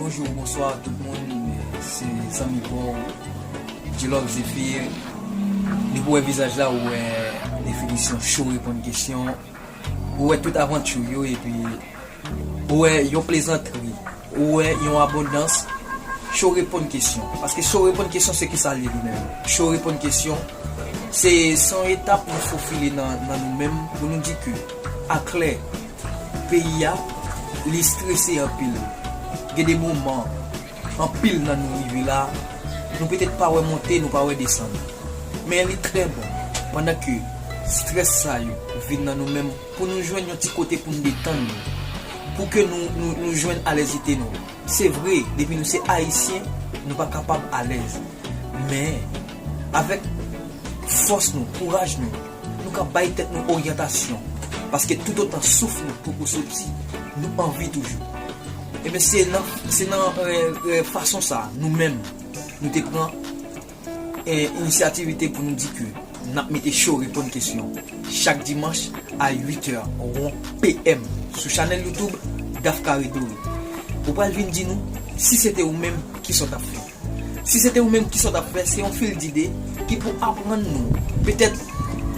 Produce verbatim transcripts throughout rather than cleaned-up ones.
Bonjou, bonswa tout moun. Se zanmi pa w, Djilòk Zefir. Depi w wè vizaj la, ou wè definisyon cho reponn kesyon. Ou wè tout avanti yo, epi ou wè yon plezantri. Ou wè yon abondans. Cho reponn kesyon. Paske cho reponn kesyon se ki sa l ye li menm. Cho reponn kesyon, se se yon etap nou fofile nan, nan nou menm pou nou di ke aklè, peyi a, li strese anpil. Gen de moman, anpil nan nou rive la, nou petèt pa wè monte, nou pa wè desann. Men li trè bon, pandan ke strès sa yo vin nan nou menm, pou nou jwenn yon ti kote pou nou detann nou, pou ke nou, nou, nou jwenn alèzite nou. Se vre, depi nou se Ayisyen, nou pa kapab alèz. Men, avèk fòs nou, kouraj nou, nou ka bay tèt nou oryantasyon. Paske toutotan souf nou poko soti, nou anvi toujou. Ebyen, se nan, se nan, e, e, fason sa, nou menm, nou te pran, e, inisyativite pou nou di ke n ap mete cho reponn kesyon chak dimanch a uit è won P M sou chanèl YouTube Daf Kare Dore. Ou pral vin di nou, si se te ou menm, kisa w t ap fè? Si se te ou menm, kisa w t ap fè? Se yon fil dide ki pou aprann nou. Petèt,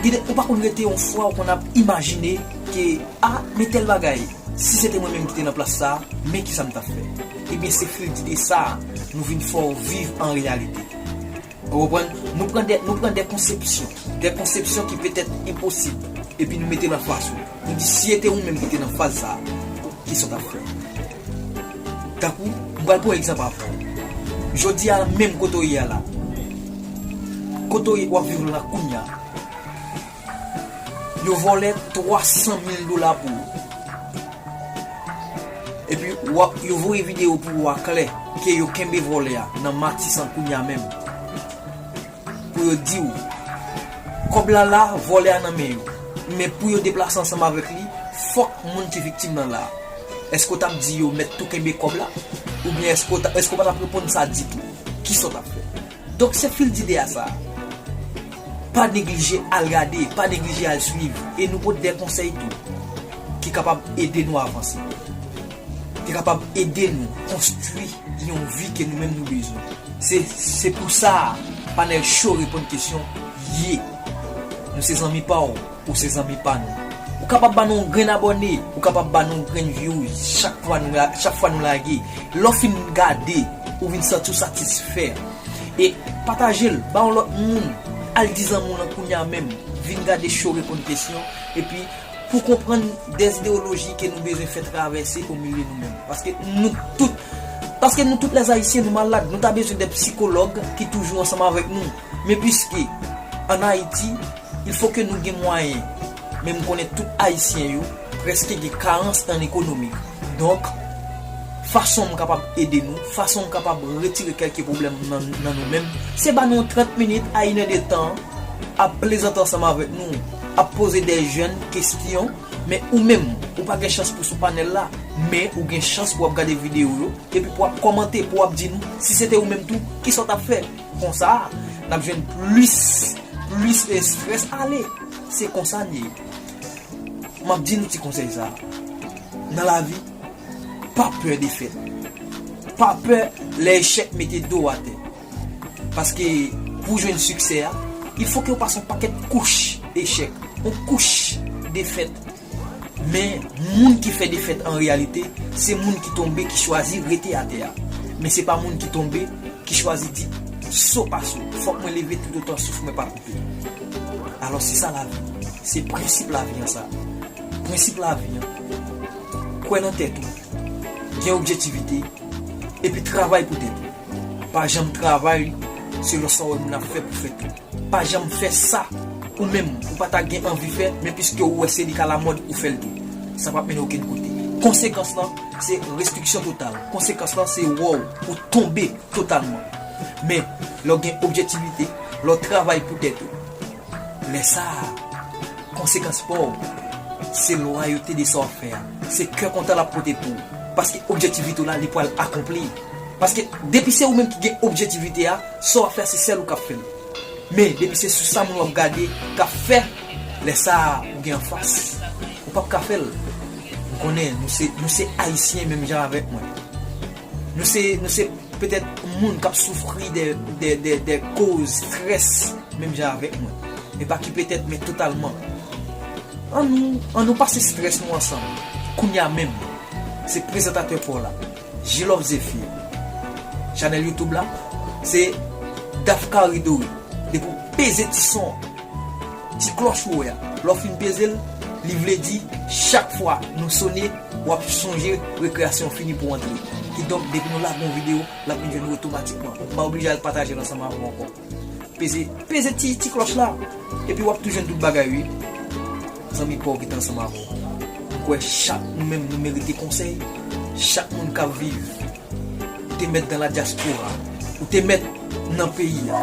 gide, ou pa konn rete yon fwa, ou konn ap imajine ke, a, men tèl bagay, si se te mwen menm ki te nan plas sa a, men kisa m t ap fè? Ebyen, se fil dide sa a, nou vin fè w viv an reyalite. Ou konprann? Nou pran de, nou pran de konsepsyon. De konsepsyon ki petèt enposib. Epi nou mete l anfas ou. Nou di, si se te ou menm ki te nan faz sa a, kisa w t ap fè? Tankou, m pral pran yon egzanp avè w. Jodi a, menm kote w ye a la. Kote w ye, w ap viv la kounye a. Yo vòlè twa san mil dola pou ou. Epi, w ap, yo voye videyo pou ou a klè ke yo kenbe vòlè a nan Matisan kounye a menm. Pou yo di w, kòb la la, vòlè a nan men yo. Men pou yo deplase ansanm avèk li, fòk moun ki viktim nan la. Èske w t ap di yo mèt tou kenbe kòb la? Oubyen èske w ta, èske w pa t ap reponn sa ditou? Kisa w t ap fè? Donk, se fil dide a sa. Pa neglije al gade, pa neglije al swiv. E nou pote de konsèy tou ki kapab ede nou avanse, ki kapab ede nou konstwi yon vi ke nou menm nou bezwen. Se, se pou sa, panèl cho reponn kesyon ye. Nou se zanmi pa w, ou se zanmi pa nou. Ou kapab ba nou yon grenn abòne, ou kapab ba nou yon grenn views chak fwa nou la, chak fwa nou lage. Lè w fin gade, ou vin santi w satisfè. E pataje l, ba yon lòt moun. Al di zanmi w lan kounye a menm. Vin gade cho reponn kesyon. Epi, pou konprann de idewoloji ke nou bezwen fè travèse o milye nou menm. Paske nou tout, paske nou tout lèzayisyen, nou malad, nou ta bezwen de sikològ ki toujou ansanm avèk nou. Men piske, ann Ayiti, il faut que nou gen mwayen. Men m konnen tout Ayisyen yo prèske gen karans an ekonomik. Donk, fason m kapab ede nou, fason m kapab retire kèlke pwoblèm nan, nan nou menm, se ba nou trant minit a inè de tan, ap plezante ansanm avèk nou, ap poze de jèn kesyon, men ou menm, ou pa gen chans pou sou panèl la, men ou gen chans pou w ap gade videyo yo, epi pou w ap kòmante, pou w ap di nou, si se te ou menm tou, kisa w t ap fè? Konsa, n ap jwenn plis, plis, e, strès ale. Se konsa n ye. M ap di nou ti konsèy sa. Nan lavi, pa pè defèt. Pa pè lè echèk mete do w atè. Paske pou jwenn siksè a, il faut que w pase yon pakèt kouch echèk, yon kouch defèt. Men, moun ki fè defèt an reyalite, se moun ki tonbe, ki chwazi rete atè a. Men se pa moun ki tonbe, ki chwazi di, so pa so, fòk mwen leve toutotan souf mwen pa koupe. Alò, se sa lavi. Se prensip lavi an sa. Prensip lavi an. Kwè nan tèt ou. Gen objektivite. Epi travay pou tèt ou. Pa janm travay selon sa w wè moun ap fè pou fè tou. Pa janm fè sa ou menm ou pa ta gen anvi fè, men piske ou wè se li k alamòd, ou fè l tou. Sa p ap mennen okenn kote. Konsekans lan, se restriksyon total. Konsekans lan, se wè w, ou tonbe totalman. Men, lè w gen objektivite, lè w travay pou tèt ou, lè sa a, konsekans pa w, se lwayote de sa w ap fè a. Se kè kontan l ap pote pou ou. Paske objektivite w la, li pral akonpli. Paske depi se ou menm ki gen objektivite a, sa w ap fè a, se sèl ou k ap fè l. Men, depi se sou sa moun w ap gade, k ap fè, lè sa a, ou gen anfas. Ou p ap ka fè l. M konnen, nou se, nou se Ayisyen menm jan avèk mwen. Nou se, nou se petèt moun k ap soufri de, de, de, de koz strès menm jan avèk mwen. E pa ki petèt, men totalman. An nou, an nou pase strès nou ansanm. Kounye a menm, se prezantatè pa w la, G-Love Zephyr. Chanèl YouTube la, se Dafkari Doré. Depi w peze ti son, ti klòch ou wè a, lè w fin peze l, li vle di chak fwa nou sone, w ap sonje rekreyasyon fini pou w antre. Kidonk, depi nou lage yon videyo, l ap vin jwenn ou otomatikman. Ou pa oblije al pataje l ansanm avè w ankò. Peze, peze ti, ti klòch la, epi w ap tou jwenn tout bagay, wi. Zanmi pa w ki te ansanm avè w. M kwè chak nou menm nou merite konsèy. Chak moun k ap viv, ou te mèt nan la dyaspora, ou te mèt nan peyi a,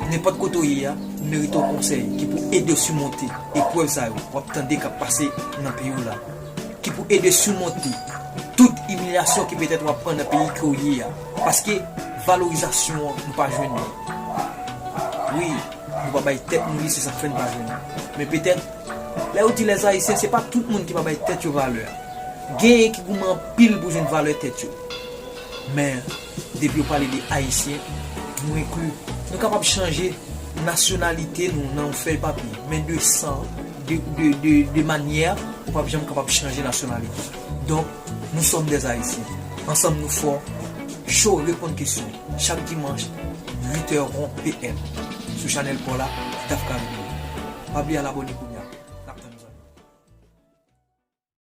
nenpòt kote w ye a, ou merite yon konsèy ki pou ede w simonte eprèv sa yo w ap tande k ap pase nan peyi w la, ki pou ede simonte tout imilyasyon ki petèt w ap pran nan peyi ke w ye a. Paske valorizasyon an, nou pa jwenn li. Wi, nou pa bay tèt nou li, se sa k fè n pa jwenn li. Men petèt, lè yo di lèz ayisyen, se pa tout moun ki pa bay tèt yo valè. Genyen ki goumen anpil pou jwenn valè tèt yo. Men, depi yo pale de ayisyen, nou enkli. Nou kapab chanje nasyonalite nou nan yon fèy papye, men de san, de, de, de, de manyè, ou p ap janm kapab chanje nasyonalite. Donk, nous sommes des Haïtiens. Ansanm nou fò. Cho reponn kesyon. Chak dimanch, uit è rond P M, sou chanèl pa w la, Dafkari Doré. Pa bliye al abòne pou